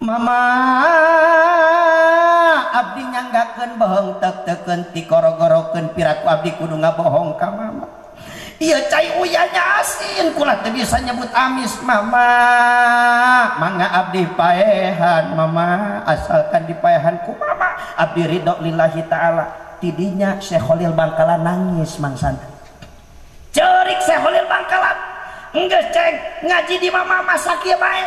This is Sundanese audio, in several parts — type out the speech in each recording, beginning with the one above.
Mama abdi nyanggakeun bohong tek-teken tikoro-gorokeun piraku abdi kudu ngabohong ka mama. Ieu cai uyahnya asin kula teu bisa nyebut amis mama. Mangga abdi paehan mama, asalkan dipaehan ku mama abdi ridho lillahi taala. Tidinya Syekh Khalil Bangkalan nangis mangsan. Cerik Syekh Khalil Bangkalan. Enggeus ceng ngaji di mama masak ieu bae.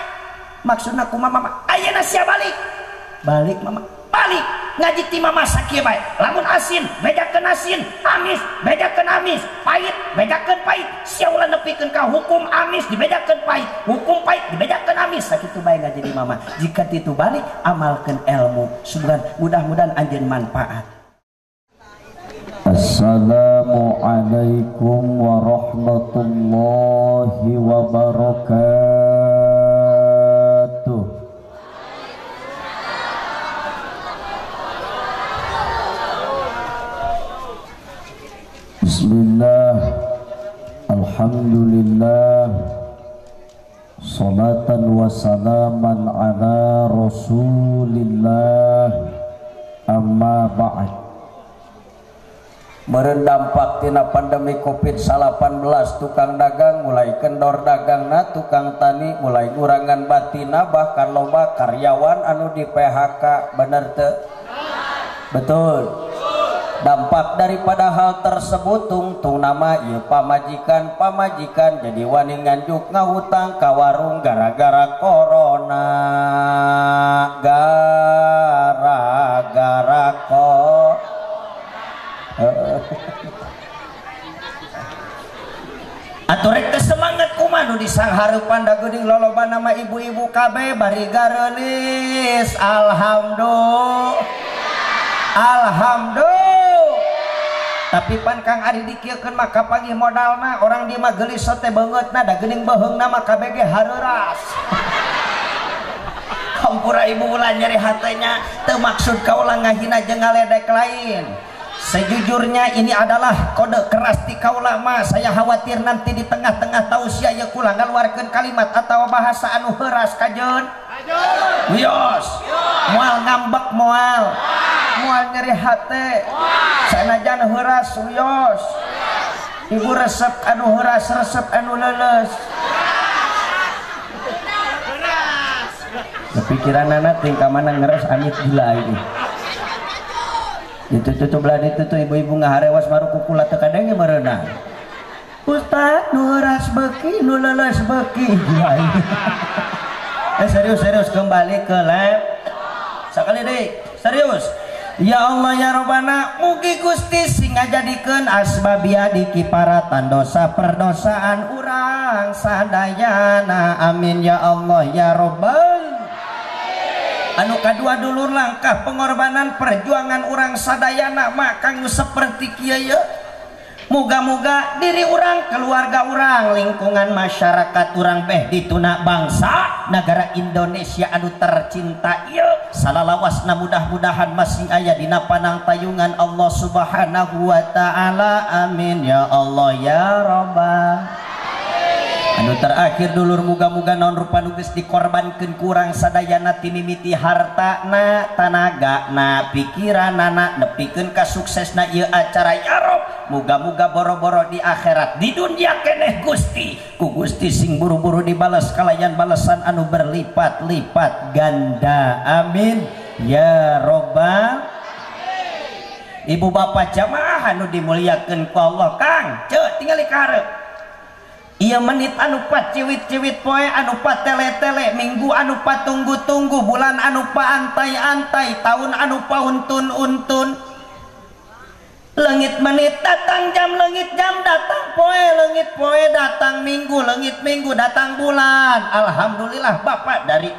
Maksudna kumaha mama? Ayeuna sia balik. Balik mama. Balik ngaji ti mama sakieu bae. Lamun asin bejakeun asin, amis bejakeun amis, pahit bejakeun pahit. Sia ulah nepikeun ka hukum amis dibejakeun pahit, hukum pahit dibejakeun amis. Sakitu bae ngaji di mama. Jika titu balik amalkeun ilmu. Sugan mudah-mudahan anjeun manfaat. Assalamualaikum warahmatullahi wabarakatuh. Bismillah, alhamdulillah, salatan wa salaman ala rasulillah, amma ba'd. Meureun dampak tina pandemi Covid-19, tukang dagang mulai kendor dagangna, tukang tani mulai ngurangan batina, bahkan loba karyawan anu di PHK, bener teu? Betul. Dampak daripada hal tersebut tungtung nama ieu pamajikan jadi wani nganjuk ngahutang ka warung gara-gara corona, gara-gara corona. Atuh rek teh semangat kumaha nu disanghareupan da geuning loloba nama ibu-ibu kabeh bari gareulis. Alhamdulillah. Alhamdulillah. Tapi pan Kang Ari dikieukeun mah kapanggih modalna, orang di mah geulis teh beungeutna da geuning beheungna mah kabeh ge hareuras. Hampura ibu ulah nyeri hatenya, teu maksud kaula ngahina jeung ngaledek lain. Sejujurnya ini adalah kode keras ti kaula mah. Saya khawatir nanti di tengah-tengah tausiah ieu kula ngaluarkeun kalimat atawa bahasa anu heuras kajeun. Wios. Moal ngambek moal. Moal nyeri hate. Sanajan heuras wios. Ibu resep anu heuras, resep anu leuleus. Kepikiranana tingkah mana ngeres amit gila ini. Itu tuh belah itu tuh ibu-ibu ngaharewas baru kukula teu kadenge meureunna. Ustaz nu heuras beuki nu leuleus beuki. Serius kembali ke lab. Sakali deui, serius. Ya Allah ya Robbana, mugi Gusti sing ngajadikeun asbabia dikiparatan dosa perdosaan urang sadayana. Amin ya Allah ya Robbal. Anu kadua dulur langkah pengorbanan perjuangan urang sadayana mah kang seperti kieu ye. Moga-moga diri urang, keluarga urang, lingkungan masyarakat urang beh dituna bangsa negara Indonesia anu tercinta ieu salalawasna mudah-mudahan masih aya dina panangtayungan Allah Subhanahu wa taala. Amin ya Allah ya Rabbal. Anu terakhir dulur muga-muga naon rupa nu geus dikorbankeun kurang sadayana timimiti hartana, tanagana, pikiranana nepikeun ka suksesna ieu acara ya Rob. Muga-muga boro-boro di akhirat, di dunia keneh Gusti. Ku Gusti sing buru-buru dibales kalayan balesan anu berlipat-lipat ganda. Amin ya Robbal. Ibu bapak jamaah anu dimuliakeun ku Allah, Kang, ceu tingali ka hareup. Iya menit anu pat ciwit-ciwit poe anu pat tele-tele, minggu anu pat tunggu-tunggu, bulan anu pa antai-antai, tahun anu pa untun-untun. Leungit menit datang jam, leungit jam datang poe, leungit poe datang minggu, leungit minggu datang bulan. Alhamdulillah bapak dari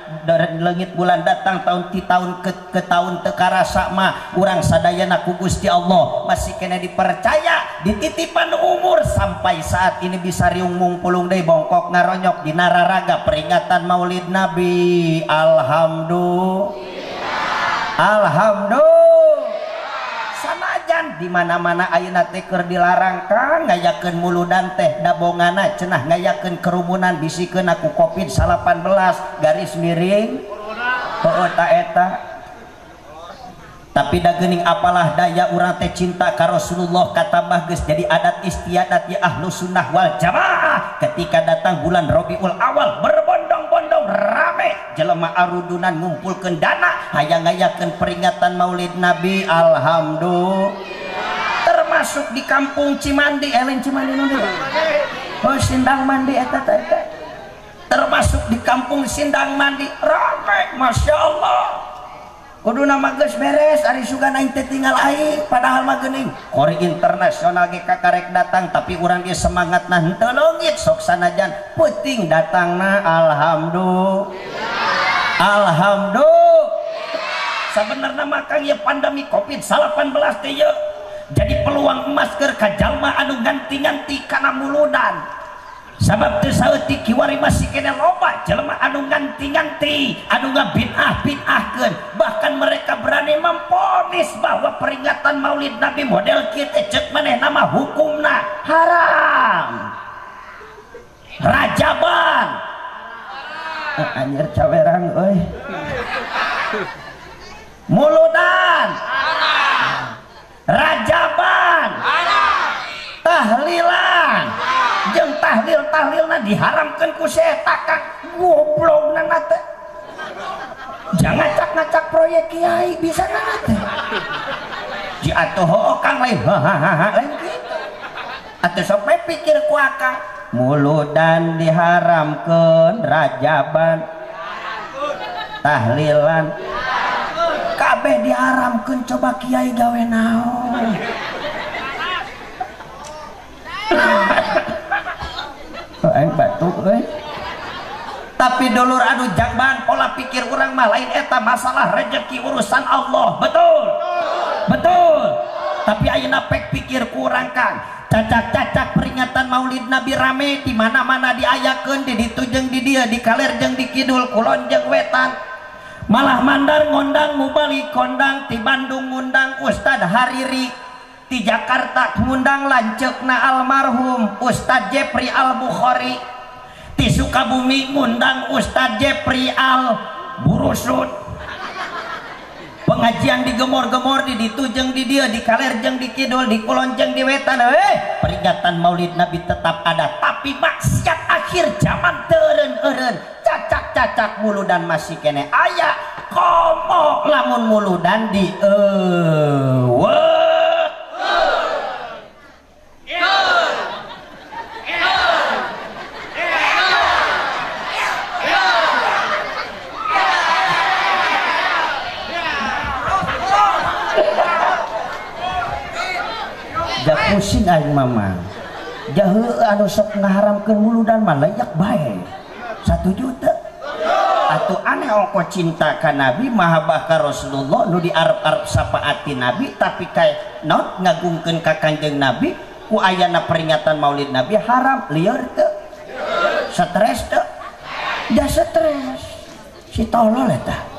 leungit bulan datang tahun ti tahun ke tahun teu karasa mah urang sadayana ku Gusti Allah masih kena dipercaya dititipan umur sampai saat ini bisa riung mungpulung deui bongkok ngaronyok dina raraga peringatan Maulid Nabi. Alhamdulillah. Alhamdulillah. Sanajan di mana-mana ayeuna teh keur dilarang Kang ngayakeun muludan teh dabongana cenah ngayakeun kerumunan bisikeun ku Covid-19 garis miring corona. Heueuh ta eta. Tapi da geuning apalah daya urang teh cinta ka Rasulullah katabah geus jadi adat istiadat ya ahlu sunnah wal jamaah. Ketika datang bulan Rabiul Awal berbondong-bondong rame jelema arudunan ngumpulkeun dana hayang ngayakeun peringatan Maulid Nabi. Alhamdulillah. Termasuk di kampung Cimandi, lain Cimandi nu oh Sindang Mandi eta teh eta. Termasuk di kampung Sindang Mandi rame, Masya Allah. Kudu nama geus beres ari sugan aing teh tinggal aing padahal mah geuning kori internasional ge kakarek datang tapi urang ge semangatna henteu leungit sok sanajan peuting datangna. Alhamdulillah. Alhamdulillah. Sabenerna mah Kang ieu pandemi Covid-19 teh ieu jadi peluang emas keur ka jalma anu nganti-nganti kana muludan. Sabab teu saeutik kiwari masih kene loba jelema anu nganti-nganti anu ngabid'ah-bid'ahkeun, bahkan mereka berani memponis bahwa peringatan Maulid Nabi model kieu teh ceuk manehna mah hukumna haram. Rajaban. Anjir cawerang euy. Muludan. Rajaban. Tahlilan. Jeung tahlil-tahlilna diharamkeun ku setan Kang. Goblogna teh. Jangan ngacak-ngacak proyek kiai bisa na teh. Ji atuh hooh Kang lain hahaha lain kitu. Atuh sok we pikir ku akang. Muludan diharamkeun, rajaban, tahlilan, kabeh diharamkeun coba kiai gawe naon. Oh, aing batuk euy. Tapi dulur anu jangban pola pikir urang mah lain eta masalah rezeki urusan Allah. Betul. Betul. Tapi ayeuna pek pikir ku urang Kang. Cacak-cacak peringatan Maulid Nabi rame di mana-mana diayakeun di ditu jeung di dieu, di kaler jeung di kidul, kulon jeung wetan. Malah mandar ngondang mubalik kondang ti Bandung ngundang Ustad Hariri, di Jakarta ngundang lanceukna almarhum Ustad Jepri Al Bukhari, di Sukabumi ngundang Ustad Jepri Al Burusut. Pengajian digemor-gemor di ditu jeung di dieu, di kaler jeung di kidul, di kulon jeung di wetan. Peringatan Maulid Nabi tetap ada, tapi maksiat akhir zaman teureun-eureun, cacak-cacak muludan masih kene aya. Komo lamun muludan di pusing aing mama. Jahe anu sok ngaharamkeun muludan mah layak bae. 1 juta. Atuh aneh ongko cinta ka Nabi, mahabbah ka Rasulullah nu diarep-arep sapaati Nabi tapi kae naon ngagungkeun ka Kanjeng Nabi ku ayana peringatan Maulid Nabi haram lieur teu? Stres teu? Da stres. Si tolol eta.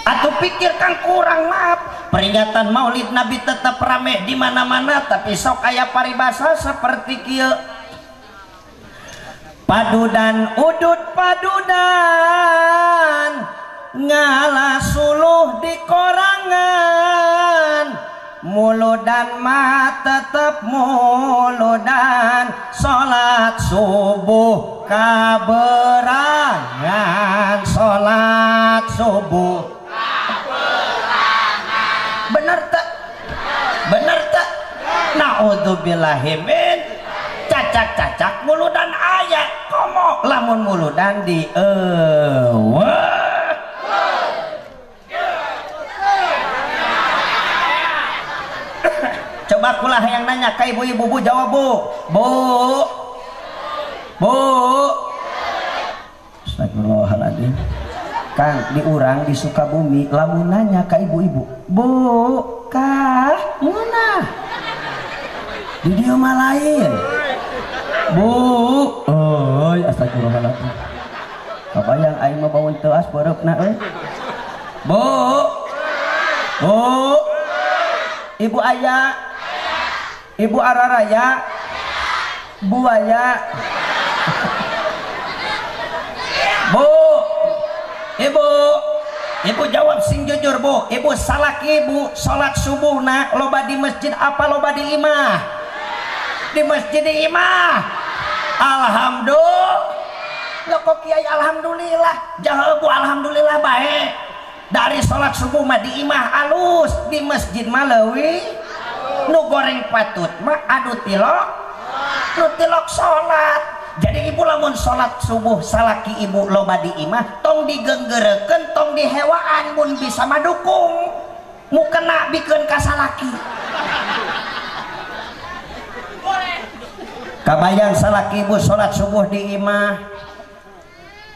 Atau pikir kang kurang maaf, peringatan Maulid Nabi tetap rame di mana-mana tapi sok aya paribasa seperti kieu. Padudan udut padudan ngalah suluh di korangan, muludan mah tetep muludan, salat subuh kaberangan, salat subuh. Bener tak? Bener tak? Naudzubillahi min cacak-cacak muludan aya komo lamun muludan di Coba kulah yang nanya ka ibu-ibu, bu jawab bu. Bu. Bu. Astagfirullahaladzim. Kang, di urang di Sukabumi lamun nanya ka ibu-ibu, bu, kah ngeunah. Di dieu mah lain. Bu, euy astagfirullahaladzim. Kabayang aing mah baun teuas beureupna euy. Bu. Bu. Ibu aya. Ibu araraya. Buaya. Bu. Ibu, ibu jawab sing jujur bu. Ibu salaki ibu salat subuh na loba di masjid apa loba di imah? Di masjid di imah. Alhamdulillah. Lo kok kiai alhamdulillah, jauh bu alhamdulillah baik. Dari salat subuh mah di imah alus, di masjid mah leuwih nu goreng patut mah adu tilok, nu tilok salat. Jadi ibu lamun salat subuh salaki ibu loba di imah tong digenggereukeun, tong dihewaan, mun bisa mah dukung. Mu kena bikeun ka salaki. Kabayang salaki ibu salat subuh di imah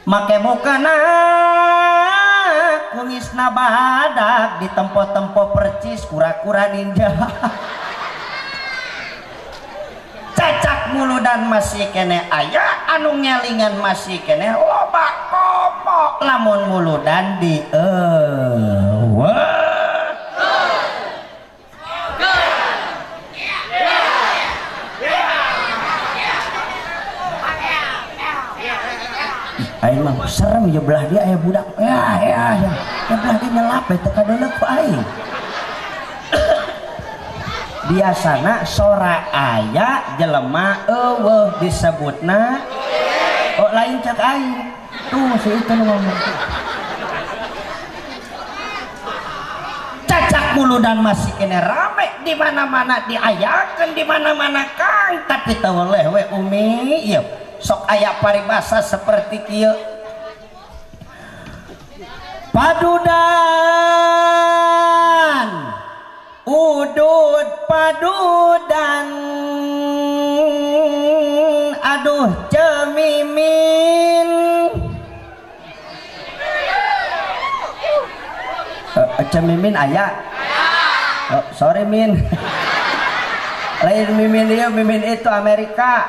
make mukena kumisna badak ditempo-tempo percis kura-kura ninja. Cacak muludan masih kene aya anu ngelingan masih kene loba kopo lamun muludan di aing mah serem ya belah dia aya budak ya ya ya belah dia nyelap teh kadeuleuh ku aing. Biasana sora aya jelema eueuh disebutna oh lain cek aing tuh si itu nu ngomong. Cacak muludan masih kene rame di mana-mana diayakeun di mana-mana kang tapi teu weleh we umi ieu sok aya paribasa seperti kieu. Padudan udud padudan aduh cemimin. Cemimin aya? Oh, sorry min. Lain mimin dia mimin itu Amerika.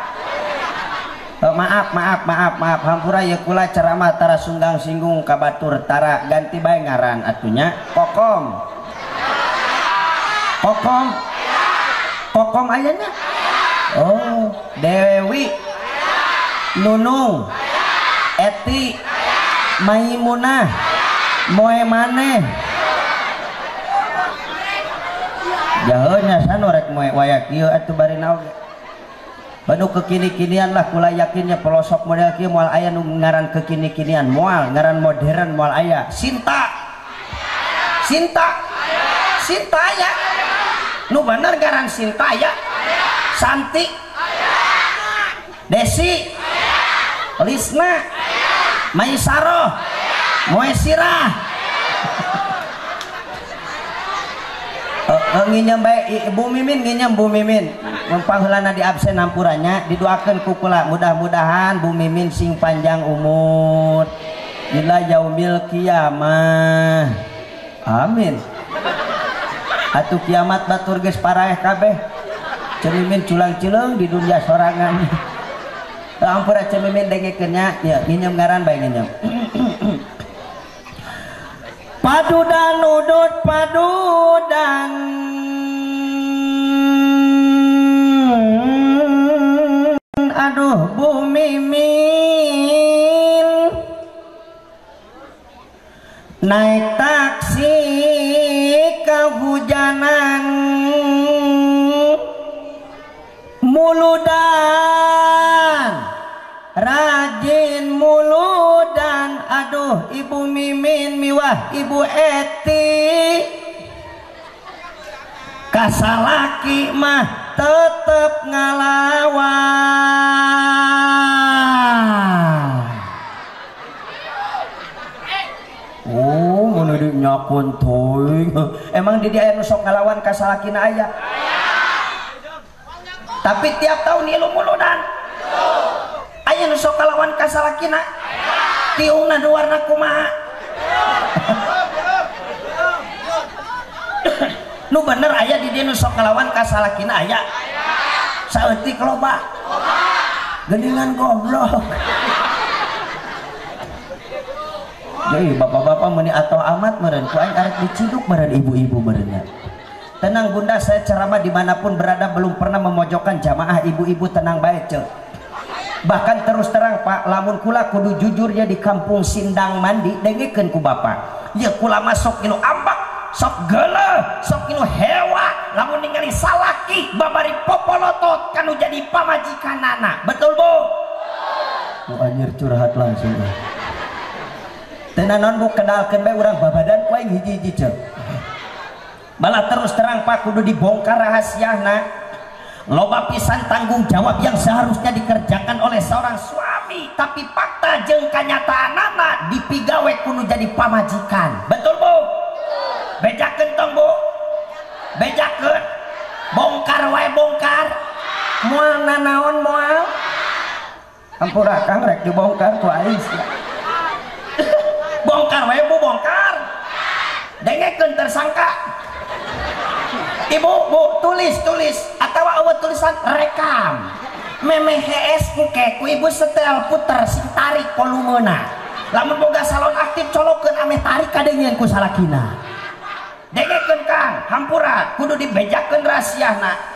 Oh, maaf maaf maaf maaf hampura ya kula ceramah tara sunggang singgung kabatur tara ganti bae ngaran atunya kokom. Kokom kokom ayahnya. Oh Dewi Nunung Eti Maimunah Moe maneh jaheunya sanu rek moe waya kieu atuh bari naon. Banu kekini-kinian lah kula yakinnya pelosok model kieu moal aya nu ngaran kekini-kinian moal ngaran modern moal aya. Sinta Sinta Sinta aya nu bener ngaran Sinta aya. Santi Desi Lisna Maisaroh Moesirah. Nginyem bae Ibu Mimin, nginyem Bu Mimin mempangheulana di absen hampuranya didoakeun ku kula mudah-mudahan Bu Mimin sing panjang umur ila yaumil kiamah. Amin. Atuh kiamat batur geus paraeh kabeh. Cemimin culang-cileung di dunia sorangan. Ampura cemimin dengekeun nya, ya nginyem ngaran bae nginyem. Padudan udud padudan aduh Bu Mimin naik taksi kehujanan muludan rajin muludan aduh Ibu Mimin miwah Ibu Eti kasalaki mah tetep ngalawan. Oh mun di nyakun teuing emang di dia aya nu sok ngalawan kasalakina aya tapi tiap tahun ilu muludan aya nu sok ngalawan kasalakina tiungna nu warna kumaha. Nu bener aya di dieu nu sok ngalawan kasalakina aya saeutik loba geuningan goblok. Jadi bapak-bapak meuni atau amat meureun ku aing arek diciduk meureun ibu-ibu meureunna. Tenang bunda, saya ceramah dimanapun berada belum pernah memojokkan jamaah ibu-ibu, tenang bae ceu. Bahkan terus terang Pak, lamun kula kudu jujurnya di kampung Sindang Mandi dengekeun ku bapak. Ya kula masuk ngilu ambak, sok geuleuh, sok ngilu hewa, lamun ningali salaki babari popolotot kanu jadi pamajikanana. Betul Bu? Bu anjir curhat langsung. Teu naon Bu, kedalkeun bae urang babadan ku aing hiji-hiji ceuk. Malah terus terang Pak kudu dibongkar rahasiana. Loba pisan tanggung jawab yang seharusnya dikerjakan oleh seorang suami, tapi fakta jeung kanyataanana dipigawe kudu jadi pamajikan. Betul Bu? Bejakeun tong Bu? Bejakeun. Bongkar wae bongkar. Moal nanaon moal. Ampura Kang rek dibongkar ku aing sia. Bongkar wae Bu, bongkar. Dengekeun tersangka. Ibu, Bu, tulis, tulis atau awet tulisan rekam. Memeh hees engke ku ibu setel puter sing tarik volumena. Lamun boga salon aktif colokeun ameh tarik kadengeun ku salakina. Dengekeun Kang, hampura kudu dibejakeun rahasiana.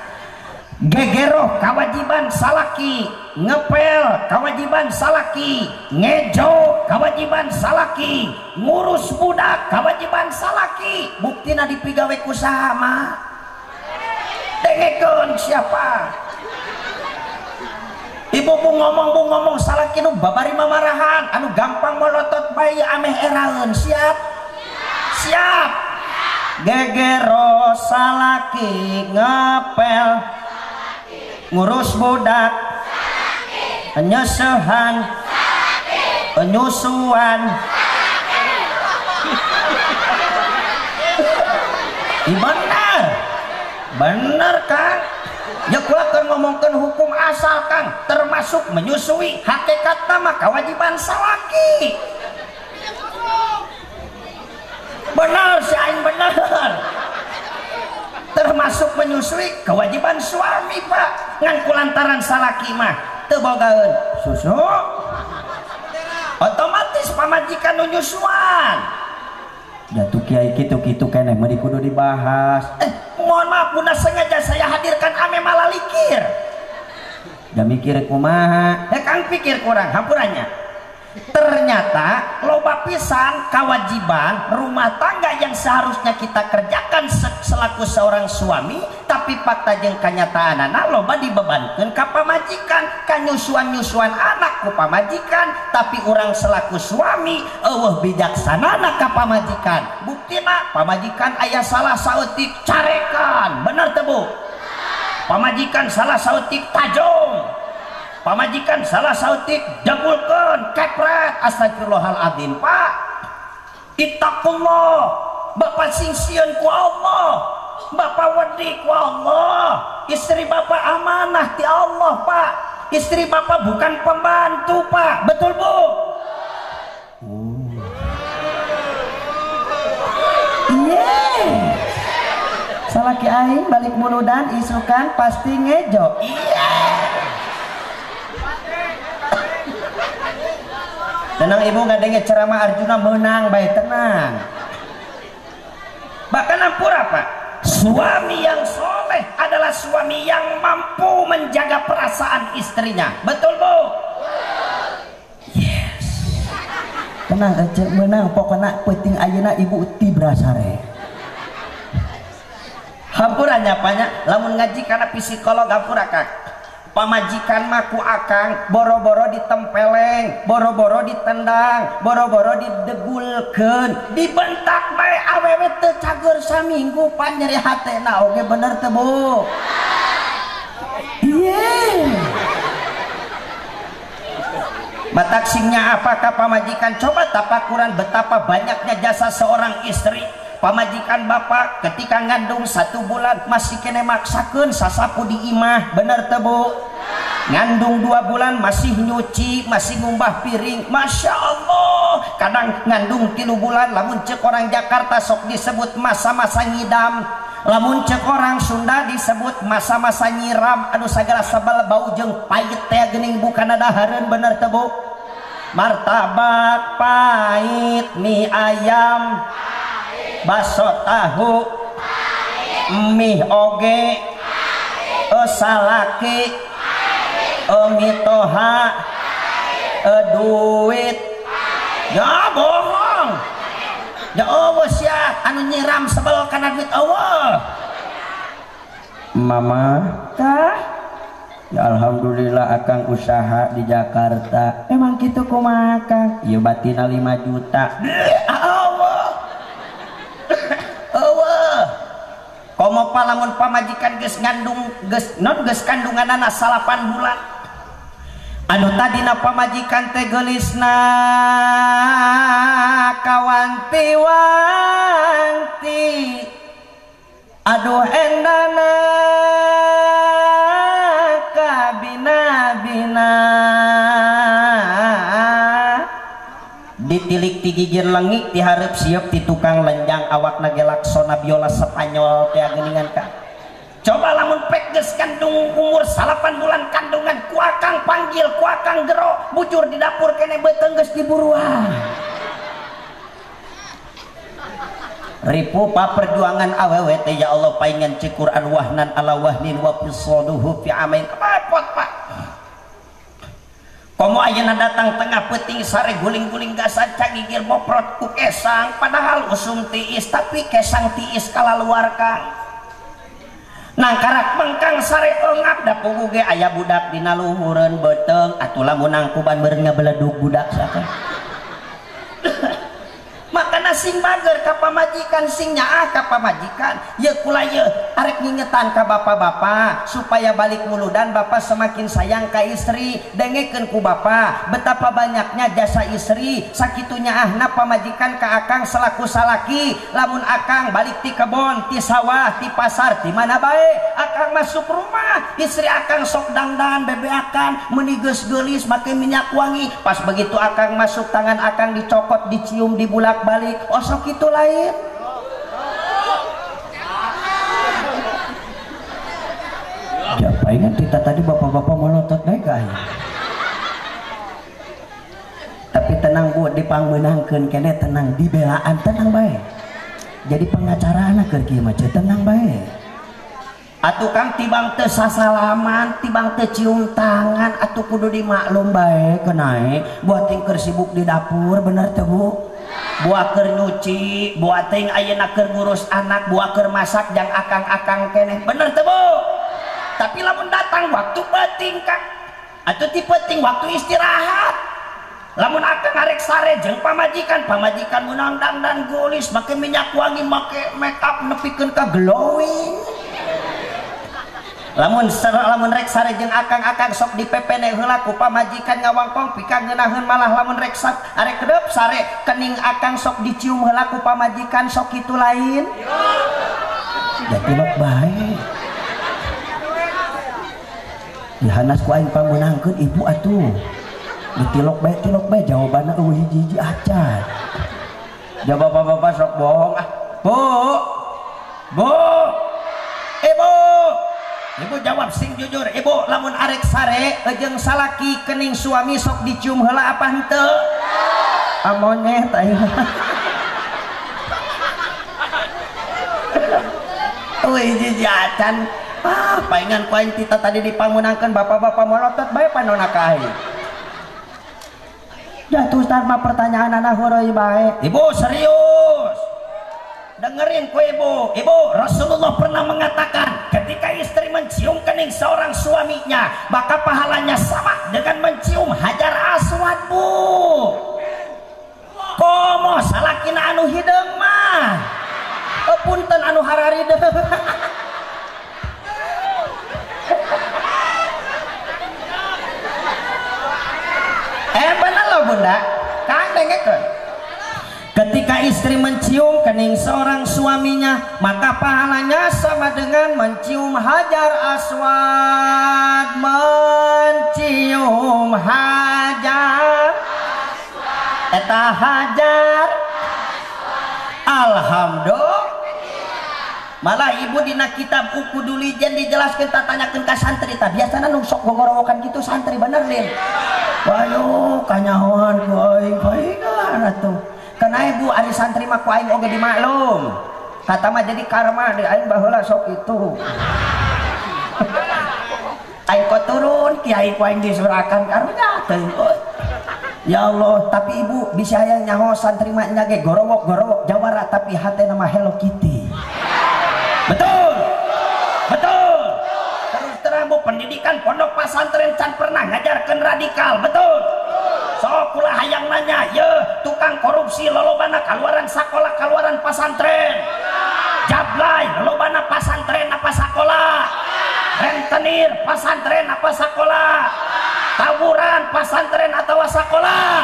Gegeroh kawajiban salaki, ngepel kawajiban salaki, ngejo kawajiban salaki, ngurus budak kawajiban salaki. Buktina dipigawe ku saha mah? Dengekeun siapa? Ibu bu ngomong salaki nu babari mamarahan, anu gampang molotot bae ameh eraeun. Siap? Siap. Gegero salaki ngepel, ngurus budak, penyesehan, penyusuan. Benar, benar Kang. Ya kula keur ngomongkeun hukum asal Kang, termasuk menyusui hakikat nama kewajiban salaki. Benar si aing benar. Termasuk menyusui kewajiban suami Pak. Ngan kulantaran salaki mah teu bogaeun susu, otomatis pamajikan nu nyusuan. Jatuh kiai kitu-kitu keneh meuni kudu dibahas. Mohon maaf bunda, sengaja saya hadirkan ame malalikir. Da mikir kumaha? Kang pikir kurang hampurannya. Ternyata loba pisan kewajiban rumah tangga yang seharusnya kita kerjakan selaku seorang suami, tapi fakta jeung kanyataanana loba dibebankeun ka pamajikan, ka nyusuan-nyusuan anak ku pamajikan, tapi urang selaku suami eueuh bijaksanana ka pamajikan. Buktina pamajikan aya salah saeutik carekan, bener teu Bu? Pamajikan salah saeutik tajong, pamajikan salah sautik degulkeun kepret. Astagfirullahaladzim Pak, ittaqullah, bapak sing sieun ku Allah, bapak wedi ku Allah. Istri bapak amanah ti Allah Pak, istri bapak bukan pembantu Pak. Betul Bu? Iya. Salaki aing balik muludan isukan pasti ngejo. Iya. Tenang ibu, nggak dengar ceramah Arjuna menang baik, tenang. Bahkan ampura Pak, suami yang soleh adalah suami yang mampu menjaga perasaan istrinya. Betul Bu? Yes. Tenang aja menang, pokoknya penting ayeuna ibu tibra sare. Hampura nyapanya, lamun ngaji karena psikolog hampura Kak. Pamajikan mah ku akang boro-boro ditempeleng, boro-boro ditendang, boro-boro didegulkeun, dibentak bae awewe teu cager saminggu pan nyeri hatena oge. Bener teu Bu? Iya. Batak singnya apakah pamajikan? Coba tapakuran betapa banyaknya jasa seorang istri. Pamajikan bapak ketika ngandung 1 bulan masih kene maksakeun sasapu di imah, bener teu Bu? Ngandung 2 bulan masih nyuci, masih ngumbah piring, masya Allah. Kadang ngandung 3 bulan, lamun cek orang Jakarta sok disebut masa-masa ngidam, lamun cek orang Sunda disebut masa-masa nyiram. Aduh sagala sebel bau jeung pahit teh geuning bukan dahareun, bener teu Bu? Martabak pahit, mie ayam, bakso tahu, mie oge, salaki, Mitoha duit ya bohong ya Allah sia anu nyiram sebel kana duit Allah mama kah ya alhamdulillah akang usaha di Jakarta emang kitu kumaha akang ieu batina 5 juta Allah Allah komo palamun pamajikan geus ngandung geus non geus kandunganana 8 bulan anu tadina pamajikan teh geulisna kawanti-wanti aduh endana kabina-bina ditilik ti gigir lengik dihareup sieup ti tukang lenjang awakna ge laksana biola Spanyol teh geuningan ka coba lamun pek geus kandung umur 8 bulan kandungan ku akang panggil ku akang gero bujur di dapur kene beuteung geus diburuan ripu pa perjuangan awewe teh ya Allah paingan cek Quran wahnan ala wahnin wa fisaduhu fi amain repot Pak komo ayeuna datang tengah peuting sare guling-guling gasan cagigir moprot ku kesang padahal usum tiis tapi kesang tiis kalaluar kang nangkarak mengkang sare engap da pugu ge aya budak dina luhureun beuteung atuh lamun nangkuban beureun ngabeledug budak saha makana sing bager ka pamajikan sing nyaah ka pamajikan ye kula ye arek ngingetan ka bapak-bapak supaya balik muludan bapak semakin sayang ka istri dengekeun ku bapak betapa banyaknya jasa istri sakitu nyaahna pamajikan ka akang selaku salaki lamun akang balik ti kebon ti sawah ti pasar ti mana bae akang masuk rumah istri akang sok dangdan bebeakan meuni geus geulis make minyak wangi pas begitu akang masuk tangan akang dicokot dicium dibulak balik osok itu lain ya palingan kita tadi bapak-bapak melotot baik ya. Tapi tenang bu dipangmeunangkeun kene tenang dibelaan tenang bae jadi pengacara anak keur kieu mah tenang bae atuh kang tibang teu sasalaman tibang teu cium tangan atuh kudu dimaklum bae kenae buat ting keur sibuk di dapur bener teu bu buah keur nyuci buah ting ayeuna keur ngurus anak buah keur masak jang akang-akang keneh bener teu bu tapi lamun datang waktu peuting kang atuh ti peuting waktu istirahat lamun akang arek sare jeung pamajikan pamajikan meunang dangdan geulis make minyak wangi make make up nepikeun ka glowing lamun lamun rek sare jeung akang-akang sok dipepene heula ku pamajikan ngawangkong pika ngeunaheun malah lamun rek arek kedep sare kening akang sok dicium heula ku pamajikan sok kitu lain ya tilok bae dihanas ku aing pangmeunangkeun ibu atuh ditilok bae tilok bae jawabanna eueuh hiji-hiji acan jawab bapak-bapak sok bohong ah bu bu ibu ibu jawab sing jujur ibu lamun arek sare jeung salaki kening suami sok dicium heula apa henteu amonyet aing euy hiji acan ah paingan ku aing tita tadi dipamunangkeun bapak-bapak molotot bae panona ka aing jatuh Ustaz mah pertanyaanana heureuy bae ibu serius dengerin ku ibu ibu Rasulullah pernah mengatakan ketika istri mencium kening seorang suaminya maka pahalanya sama dengan mencium hajar aswad bu komo salakina anu hideung mah punten anu hararideung bener loh bunda kang dengekeun ketika istri mencium kening seorang suaminya maka pahalanya sama dengan mencium hajar aswad mencium hajar aswad eta hajar alhamdulillah malah ibu dina kitab Uqudul Lijan dijelaskan tak tanyakeun ka santri tah biasana nu sok gogorowokan kitu santri bener lin wayo kanyahoan ku aing paingan atuh kana ibu ari santri mah ku aing oge dimaklum kata mah jadi karma di aing baheula sok itu aing kok turun kiai ku aing disurakan karunya teuing. Ya Allah, tapi ibu bisa hayang nyaho santri mah nya ge gorowok-gorowok jawara tapi hatena mah Hello Kitty. Betul. Betul. Terus terang bu, pendidikan pondok pesantren can pernah ngajarkeun radikal, betul. Sok kula hayang nanya, ye tukang korupsi lolobana kaluaran sakola kaluaran pesantren. Jablay lolobana pesantren apa sakola? Rentenir pesantren apa sakola? Tawuran pesantren atau sekolah?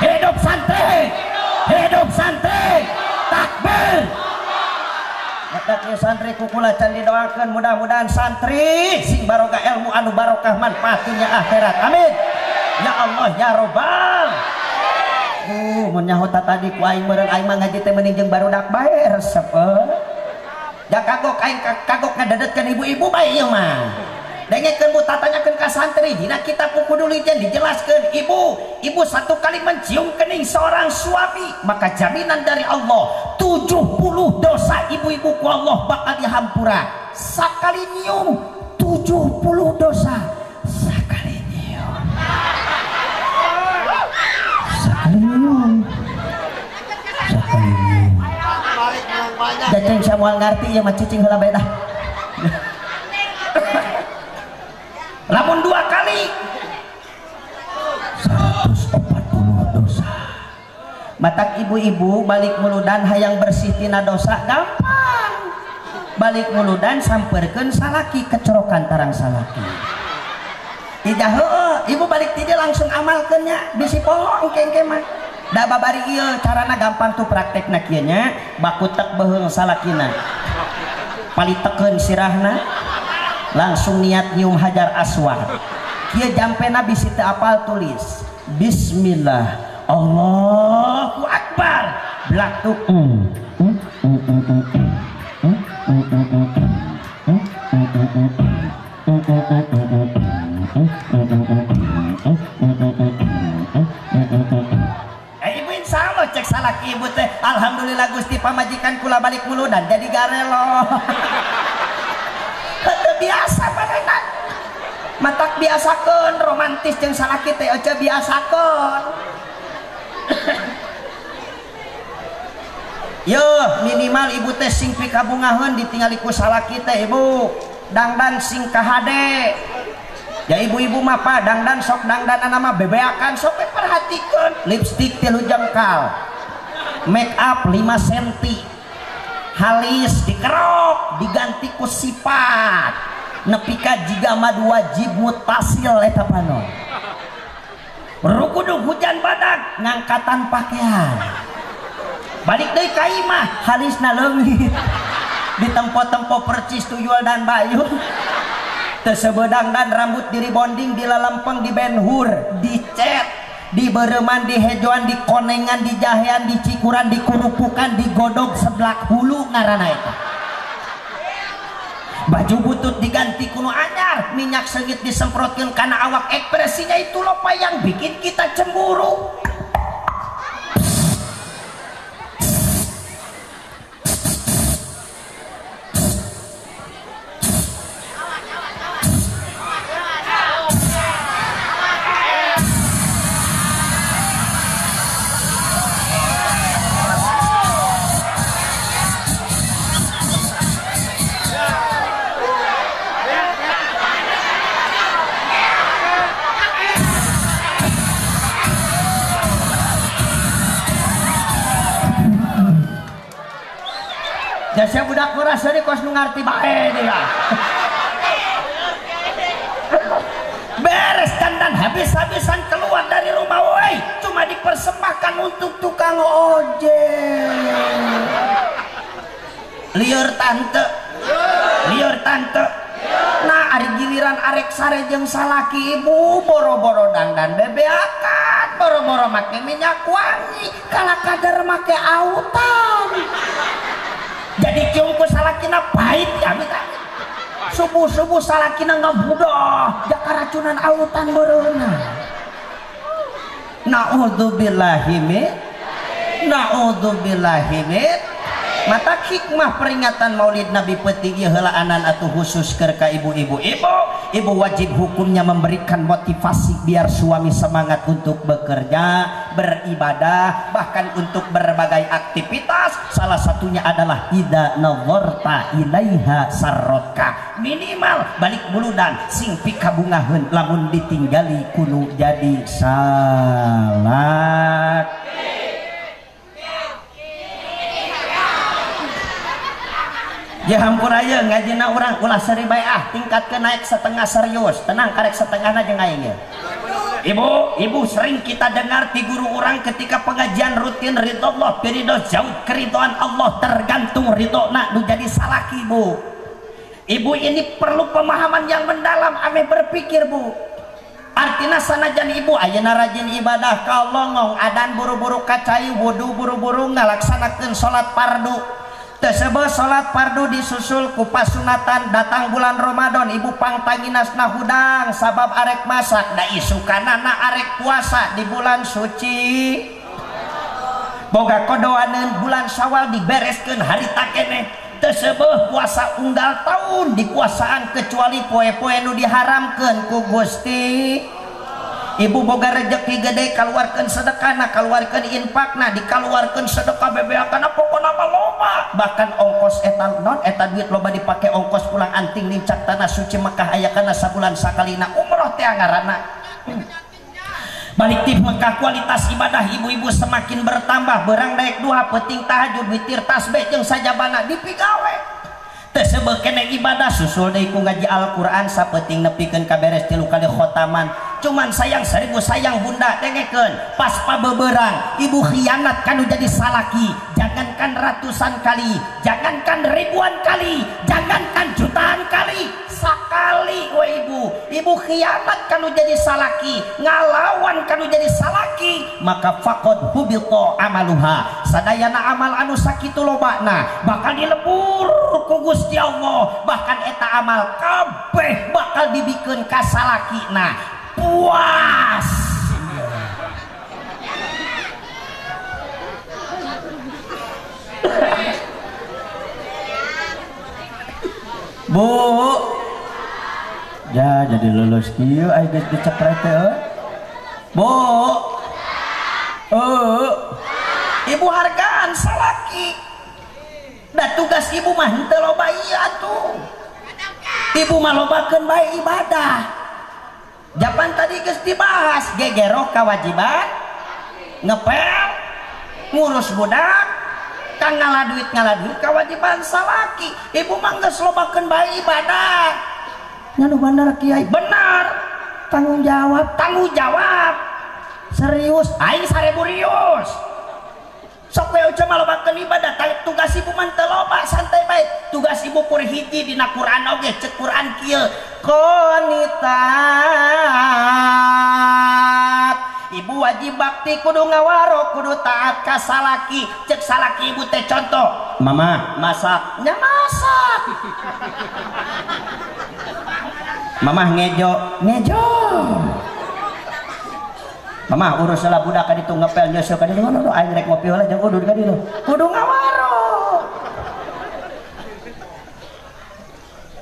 Hidup santri, hidup santri, takbir. Mataknya santri kukula can didoakan, mudah-mudahan santri sing barokah ilmu anu barokah manfaat dunia akhirat, amin. Ya Allah ya Robbal. Mun nyaho tadi ku aing meureun aing mah ngaji teh mending jeung barudak bae resep euy. Da kagok aing kagok ngadedetkeun ibu-ibu bae ieu mah. Dengekeun bu, tatanyakeun ka santri dina kitab kudu lijen dijelaskeun, ibu, ibu satu kali mencium kening seorang suami maka jaminan dari Allah 70 dosa ibu-ibu ku Allah bakal dihampura. Sakali nyium 70 dosa. Sakali nyium. Sakali nyium. Sakali nyium. Jaceng samual ngarti ieu mah cicing heula bae dah. Lamun 2 kali 140 dosa. Matak ibu-ibu balik muludan hayang bersih tina dosa gampang. Balik muludan samperkeun salaki kecorokan tarang salaki. Tidak heueuh, ibu balik ti dieu langsung amalkeun nya bisi poho engke-engke mah. Da babari ieu carana gampang tuh praktekna kieu nya, baku tek beuheung salakina. Palitekeun sirahna. Langsung niat nyium hajar aswad. Kieu jampena bisi teu apal tulis bismillah Allahu akbar belak tuh. Ibu insya Allah cek salaki ibu teh alhamdulillah Gusti pamajikan kula balik muludan jadi garelo. Biasa padahal matak biasakeun romantis jeung salaki teh aja biasakeun. Yo minimal ibu teh sing pikabungaheun ditingali ku salaki teh ibu dangdan sing kahade. Ya ibu-ibu mah pa dangdan sok dangdanana mah bebeakan sok perhatikeun lipstik 3 jengkal, make up 5 cm, halis dikerok diganti ku sifat nepi ka jiga mad wajib mutasil eta panon. Rukudug hujan badak ngangkatan pakaian balik deui ka imah halisna leungit ditempo-tempo percis tuyul dan bayu teu sebeudang dan rambut diribonding dilalempeng di benhur dicet dibereman dihejoan dikonengan dijahean dicikuran dikurupukan digodog seblak hulu ngaranna eta. Baju butut diganti kuno anyar, minyak sengit disemprotkan karena awak, ekspresinya itu loh pak yang bikin kita cemburu. Jasa budak murah seri kos nu ngarti bae dia. Beres dandan habis-habisan keluar dari rumah woi, cuma dipersembahkan untuk tukang ojek. Lieur tante. Lieur tante. Nah, ari giliran arek sare jeung salaki ibu boro-boro dandan bebeakan, boro-boro make minyak wangi, kala kadar make autan. Jadi cium ku salakina pahit ya minta. Subuh-subuh salakina ngabudah jaka racunan autan bereuna. Na'udzubillahi min na'udzubillahi min. Mata hikmah peringatan Maulid Nabi peuting ieu heulaanan atuh khusus keur ka ibu-ibu. Ibu, Ibu wajib hukumnya memberikan motivasi biar suami semangat untuk bekerja, beribadah, bahkan untuk berbagai aktivitas. Salah satunya adalah idza nazarta ilaiha sarrotka. Minimal balik buludan sing pikabungaheun lamun ditinggali kudu jadi salah. Ya hampur aja ngajina orang ulah seri bae ah, tingkat ke naik setengah serius. Tenang karek setengahna jeung aing. Ibu, ibu sering kita dengar di guru orang ketika pengajian rutin ridho Allah, ridho jauh keridhaan Allah tergantung ridho nak nu jadi salaki bu. Ibu ini perlu pemahaman yang mendalam ame berpikir bu. Artinya sanajan ibu ayeuna rajin ibadah kalongong adan buru-buru kacai wudu buru-buru ngalaksanakeun salat fardu. Tersebut salat fardu disusul ku pasunatan datang bulan Ramadan ibu pangtanginasna hudang sabab arek masak da isukanana arek puasa di bulan suci boga kodoaneun bulan Syawal dibereskeun harita keneh tersebut puasa unggal tahun dikuasaan kecuali poe-poe nu diharamkeun ku Gusti. Ibu boga rejeki gede kaluarkeun sedekahna, kaluarkeun infakna, dikaluarkeun sedekah bebeakana pokona mah loba. Bahkan ongkos eta non eta duit loba dipake ongkos pulang anting nincak tanah suci Mekah aya kana sabulan sakalina umroh teh ngaranna. Balik ti Mekah kualitas ibadah ibu-ibu semakin bertambah, berang daek duha peuting tahajud witir tasbih jeung sajabana dipigawe. Tersebut kene ibadah susul deui ku ngaji Al-Qur'an sapeuting nepikeun ka beres 3 kali khotaman. Cuman sayang seribu sayang bunda dengekeun pas pabeberang ibu khianat kanu jadi salaki, jangankan ratusan kali, jangankan ribuan kali, jangankan jutaan kali, sakali we ibu, ibu khianat kanu jadi salaki, ngalawan kanu jadi salaki, maka faqad hubita amaluha. Sadayana amal anu sakitu lobana bakal dilebur ku Gusti Allah, bahkan eta amal kabeh bakal dibikeun ka salakina. Puas. Bu, ya jadi lulus kieu ai geus dicepret teh. Bu. Ibu hargaan salaki. Da tugas ibu mah henteu loba ieu atuh. Ibu mah lobakeun bae ibadah. Japan tadi geus dibahas gegero kewajiban ngepel ngurus budak kang ngalah duit kewajiban salaki. Ibu mah geus lobakeun bae ibadah. Nganu bener kiai? Benar. Tanggung jawab, tanggung jawab. Serius, aing 1000 rius. Sok we ucap malobakeun ibadah, tugas ibu mah teu loba, santai bae. Tugas ibu kur hiji dina Quran oge, cek Quran kieu. Qonitat. Ibu wajib bakti kudu ngawaro, kudu taat ka salaki. Cek salaki ibu teh contoh, mama masak, nya masak. Mamah ngejo, ngejo. Mamah urus lah budak ka ditu ngepel nyeuseuk ka ditu ngono aing rek ngopi heula jeung udud ka ditu. Kudu ngawaro.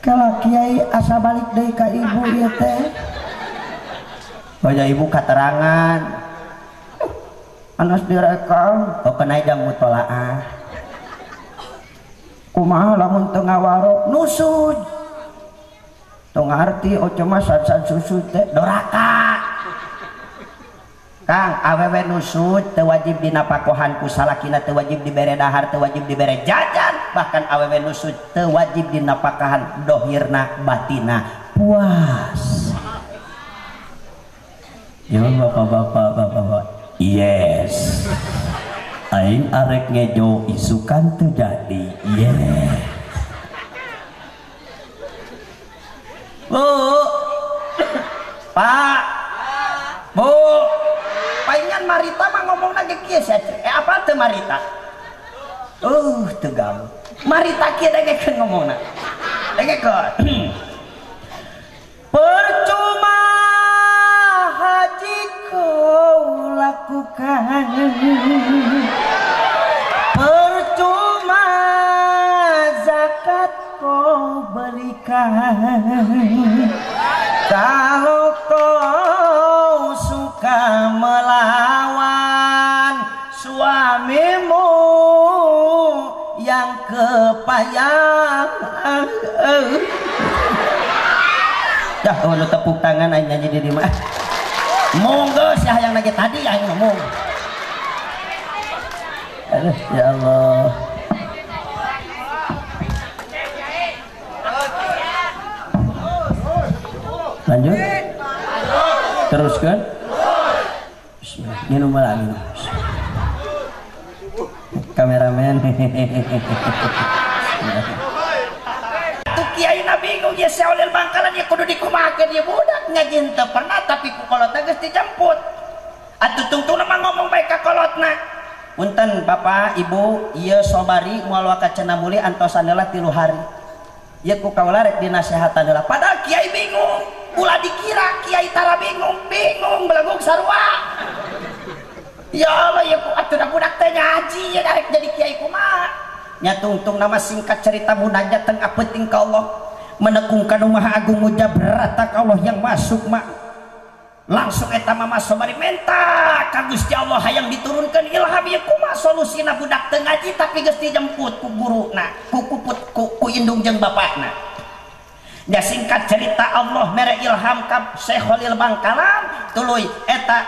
Kalau kiai asa balik deui ka ibu ieu teh. Baca ibu katerangan. Anas direkam, oh kena jang mutolaah. Kumaha lamun teu ngawaro nusud. Teu ngarti oce mah san-san susud teh doraka. Kang awewe nusud teu wajib dinapakohan ku salakina, teu wajib dibere dahar, teu wajib dibere jajan, bahkan awewe nusud teu wajib dinapakahan dohirna batina. Puas. Ya bapak-bapak, bapak-bapak. Yes. Aing arek ngejo isukan teu jadi. Yes. Bu. Pak. Bu. Palingan Marita mah ngomong lagi kieu sia. Apa teu Marita? Teu gaul. Marita kieu dengekeun ngomongna. Dengekeun. Percuma haji kau lakukan, percuma zakat kau berikan, Kalau kau suka melawan suamimu yang kepayahan. Dah lu tepuk tangan aing nyanyi di mah. Monggo sih yang lagi tadi aing ngomong. Aduh ya Allah. Lanjut. Teruskan. Bismillah. Minum lah minum. Kameramen. Tuh kiai na bingung ya Syekh Bangkalan ya kudu dikumahakeun ieu budak ngaji teu pernah tapi ku kolotna geus dijemput. Atuh tungtungna mah ngomong bae ka kolotna. Punten Bapak Ibu ieu sobari moal waka cenah muli antosan heula 3 hari. Ieu ku kaula rek dinasehatan heula. Padahal kiai bingung, ulah dikira kiai tara bingung, bingung belegug sarua. Ya Allah ya ku atuh budak teh ngaji ya rek jadi kiai kumaha. Nya tungtung nama singkat cerita munajat tengah penting ka Allah menekungkan Maha Agung mujabrata ka Allah yang masuk mak langsung eta mama sobari menta ka Gusti Allah hayang diturunkeun ilham ieu kumaha solusina budak teu ngaji tapi geus dijemput ku guruna ku puput ku indung jeung bapakna. Nya singkat cerita Allah mere ilham ka Syekh Khalil Bangkalan tuluy eta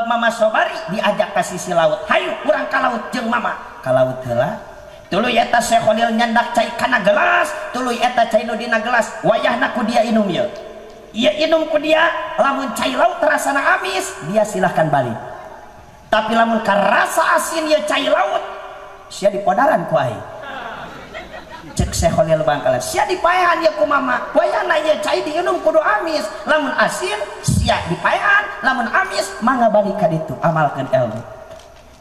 mama sobari diajak ka sisi laut, hayu urang ka laut jeung mama ka laut heula. Tuluy eta Syekh Khalil nyandak cai kana gelas, tuluy eta cai nu dina gelas wayahna ku dia inum ieu. Ieu inum ku dia lamun cai laut rasana amis dia silahkan balik. Tapi lamun karasa asin ieu cai laut sia dipodaran ku aing. Cek Syekh Khalil Bangkalan sia dipaehan ieu ku mama, wayahna ieu cai diinum kudu amis, lamun asin sia dipaehan, lamun amis mangga balik ka ditu amalkeun ilmu.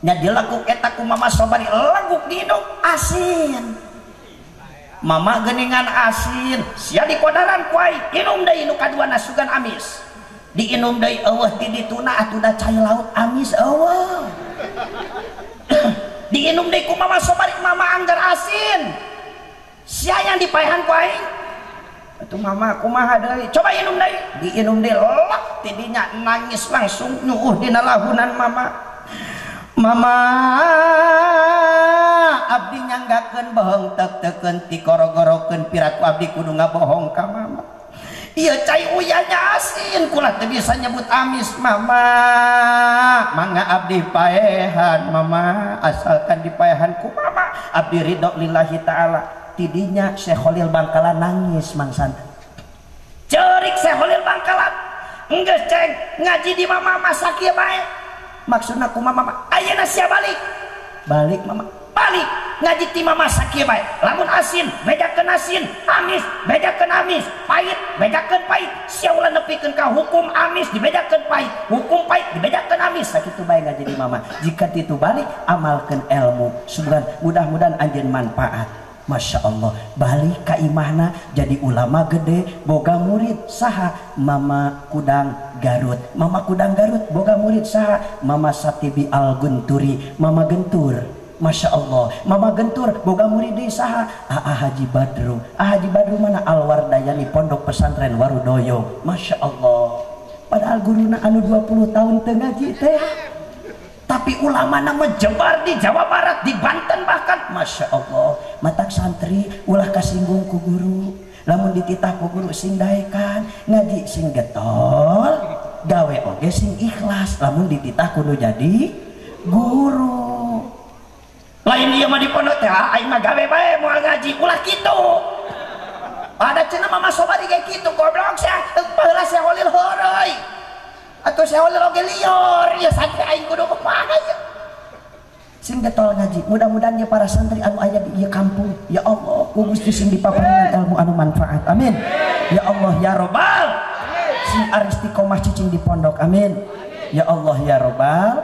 Nya dilaguk eta ku mama sobari laguk diinum asin. Mama geningan asin sia dikodaran ku aing inum deui nu kaduana sugan amis. Diinum deui eueuh ti dituna atuh da cai laut amis eueuh. Diinum deui ku mama sobari mama anggar asin. Sia yang dipaehan ku aing. Atuh mama kumaha deui? Coba inum deui. Diinum deui lak tidinya nangis langsung nyuuh dina lahunan mama. Mama abdi nyanggakeun bohong tek-tekeun tikoro-gorokeun piraku abdi kudu ngabohong ka mama. Ieu cai uyahnya asin kula teu bisa nyebut amis mama. Mangga abdi paehan mama, asalkan dipaehan ku mama abdi ridho lillahi taala. Tidinya Syekh Khalil Bangkalan nangis mangsan. Cerik Syekh Khalil Bangkalan enggeus ceng ngaji di mama masak ieu bae. Maksudna kumaha mama ayeuna sia balik balik mama balik ngaji ti mama sakieu bae lamun asin bejakeun asin amis bejakeun amis pahit bejakeun pahit sia ulah nepikeun ka hukum amis dibejakeun pahit hukum pahit dibejakeun amis sakitu bae ngaji di mama. Jika titu balik amalkeun ilmu sugan mudah-mudahan anjeun manfaat. Masya Allah balik ka imahna jadi ulama gede boga murid saha Mama Kudang Garut. Mama Kudang Garut boga murid saha Mama Satibi Al Gunturi Mama Gentur. Masya Allah Mama Gentur boga murid deui saha Aa Haji Badru. Aa Haji Badru mana Alwardayani Pondok Pesantren Warudoyong. Masya Allah padahal guruna anu 20 tahun teu ngaji teh tapi ulama nama jebar di Jawa Barat di Banten bahkan. Masya Allah matak santri ulah kasinggung ku guru lamun dititah ku guru sing daekan ngaji sing getol gawe oge sing ikhlas lamun dititah kudu jadi guru. Lain ieu mah di pondok teh aing mah gawe bae moal ngaji ulah kitu. Ada cenah mama sobari ge kitu goblok sia baheula Syekh Khalil heureuy. Atau Syekh Khalil oge lieur ya santri aing kudu kumaha ieu. Sing getol ngaji mudah-mudahan ya para santri anu aya di ieu kampung ya Allah ku Gusti sing dipaparingan ilmu anu manfaat amin. Ya Allah ya Robbal sing aristiqomah cicing di pondok amin. Ya Allah ya Robbal.